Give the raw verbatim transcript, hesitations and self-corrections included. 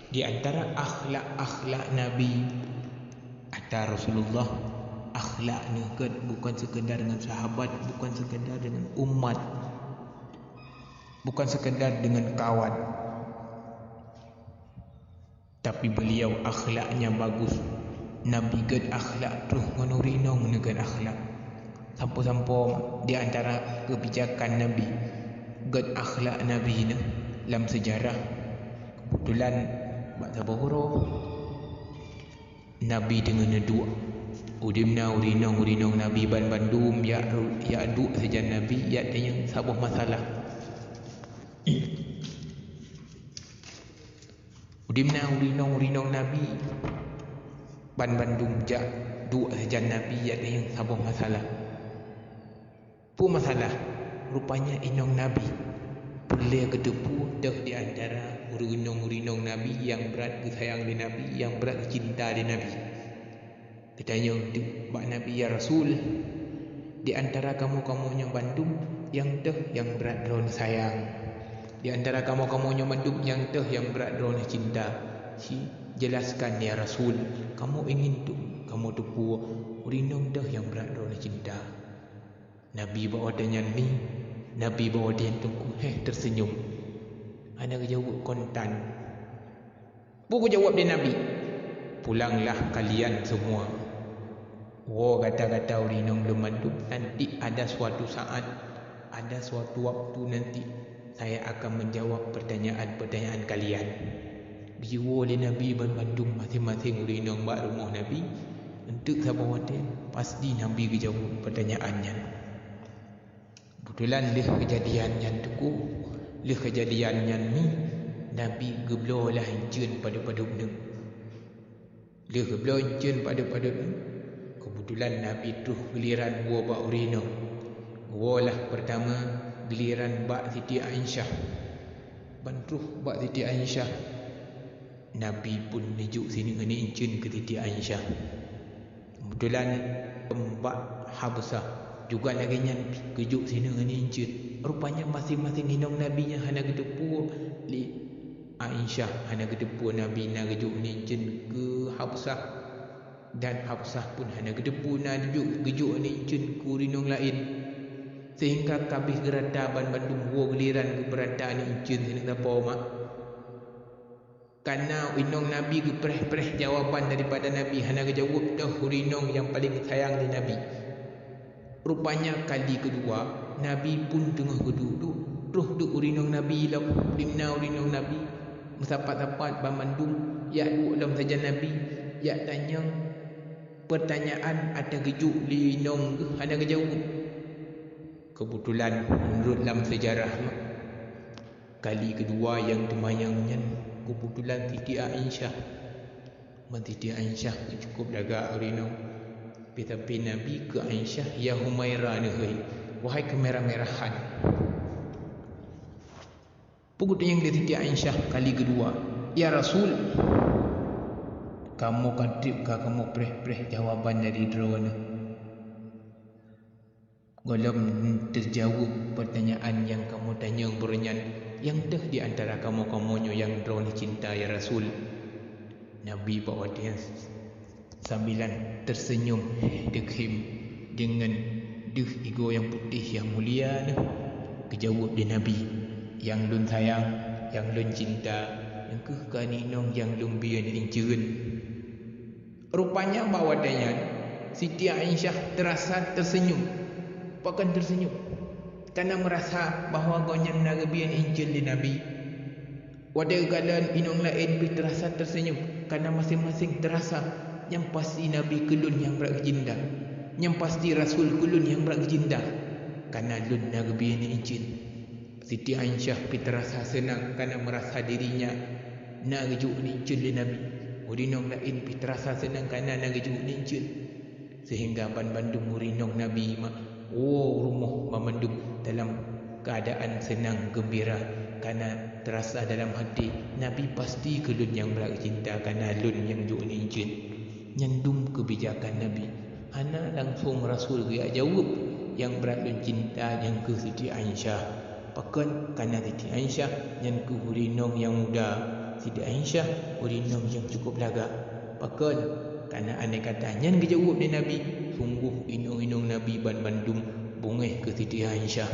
Di antara akhlak-akhlak Nabi, kata Rasulullah, akhlak nyoe kan bukan sekedar dengan sahabat, bukan sekedar dengan umat, bukan sekedar dengan kawan. Tapi beliau akhlaknya bagus. Nabi gét akhlak troh ngon ureuëng inong nyoe gét akhlak. Sampoe-sampoe di antara keubijakan Nabi, gét akhlak Nabi nyoe lam seujarah. Keubeutulan bak saboh uroe Nabi deungon neuduek. Udeb na ureuëng inong-ureuëng inong Nabi banmandum jak ru-, jak duek sajan Nabi, jak tanyong saboh masalah. Udeb na ureuëng inong-ureuëng inong Nabi banmandum jak duek sajan Nabi, jak tanyong saboh masalah. Peue masalah? Rupanya inong Nabi peureulée geuteupeue deuh di antara ureuëng inong-ureuëng inong Nabi nyang brat geusayang lé Nabi, nyang brat geucinta lé Nabi. Geutanyong teuk bak Nabi, "Ya Rasul, di antara kamoe-kamoe nyoe bandum, nyang deuh nyang brat droeneuh sayang? Di antara kamoe-kamoe nyoe bandum, nyang deuh nyang brat droeneuh cinta? Ci jelaskan, ya Rasul, kamoe ingin tu-, kamoe teupeue ureuëng inong deuh nyang brat droeneuh cinta." Nabi bak watée nyan mi, Nabi bak watée nyan teungku héh teuseunyum. Hana geujaweueb kontan. Peue geujaweueb lé Nabi? "Pulanglah kalian semua. Woe gata-gata ureuëng inong lôn mandum, nanti ada suatu saat, ada suatu waktu nanti saya akan menjawab pertanyaan-pertanyaan kalian." Jiwoe lé Nabi banmandum maséng-maséng ureuëng inong bak rumoh Nabi, eunteuk saboh watée pasti Nabi geujaweueb pertanyaan nyan. Keubeutulan lheueh keujadian nyan teungku, lheueh keujadian nyan mi, Nabi geubloe lah inceuen padub-padub neueng. Lheueh geubloe inceuen padub-padub neueng, keubeutulan Nabi troh giliran woe bak ureuëng inong. Woe lah peurtama giliran bak Siti Aisyah. Ban troh bak Siti Aisyah, Nabi pun neujok sineuk inceuen keu Siti Aisyah. Keubeutulan bak Habsah juga lagée nyan geujok sineuk inceuen. Rupanya maséng-maséng inong Nabi nyan hana geuteupeue lé Aisyah, hana geuteupeue Nabi na geujok inceuen keu Habsah. Dan Habsah pun hana geuteupeue na geujok, geujok inceuen keu ureuëng inong laén. Sehingga ka abéh geurata banmandum woe giliran geupeurata inceuen sineuk sapoe mak. Kana inong Nabi geupreh-preh jawaban daripada Nabi hana geujaweueb deuh ureuëng inong nyang paleng geusayang lé Nabi. Rupanya kali keudua, Nabi pun teungoh geuduek-duek, troh duek ureuëng inong Nabi lom, dimna ureuëng inong Nabi meusapat-sapat banmandum, jak duek lom sajan Nabi, jak tanyong peurtanyaan ata geujok lé inong geuh hana geujaweueb. Keubeutulan meunurot lam seujarah, kali keudua nyang teumanyong nyan keubeutulan Siti Aisyah. Ban Siti Aisyah cukôp lagak ureuëng inong. Tapi Nabi keu Aisyah, "Ya Humaira neuhôi, wahai keumerah-merahan." Peue geutanyong lé Siti Aisyah kali keudua, "Ya Rasul, kamoe ka treb ka kamoe preh-preh jawaban dari droeneuh." Gohlom teujaweueb peurtanyaan nyang kamoe tanyong baroe nyan, nyang deuh di antara kamoe-kamoe nyoe nyang droeneuh cinta, ya Rasul. Nabi bak watée nyan sambilan teuseunyum deukhem deungon deuh igoe nyang putéh nyang mulia nyoe. Geujaweueb lé Nabi, "Nyang lôn sayang, nyang lôn cinta, nyang kheueh keu inong nyang lôn biyeu inceuen." Rupanya bak watée nyan, Siti Aisyah teurasa teuseunyum. Pakon teuseunyum? Kana meurasa bahwa gobnyan na geubiyeu inceuen lé Nabi. Watée geukalon inong laén pih teurasa teuseunyum, kana maséng-maséng teurasa, "Nyan pasti Nabi keu lôn nyang brat geucinta. Nyan pasti Rasul keu lôn nyang brat geucinta, kana lôn na geubiyeu inceuen." Siti Aisyah pih teurasa seunang kana meurasa dirinya na geujok inceuen lé Nabi. Ureuëng inong laén pih teurasa seunang kana na geujok inceuen. Sehingga banmandum ureuëng inong Nabi ma-, woe rumoh banmandum dalam keuadaan seunang geumbira, kana teurasa dalam até, "Nabi pasti keu lôn nyang brat geucinta, kana lôn nyang jok inceuen." Nyan dum keubijakan Nabi. Hana langsong Rasul geujak jaweueb, "Nyang brat lôn cinta nyan kheueh Siti Aisyah." Pakon? Kana Siti Aisyah nyan keuh ureuëng inong nyang muda, Siti Aisyah ureuëng inong nyang cukup lagak. Pakon? Kana andai kata nyan geujaweueb lé Nabi, sunggoh inong-inong Nabi banmandum beungéh keu Siti Aisyah.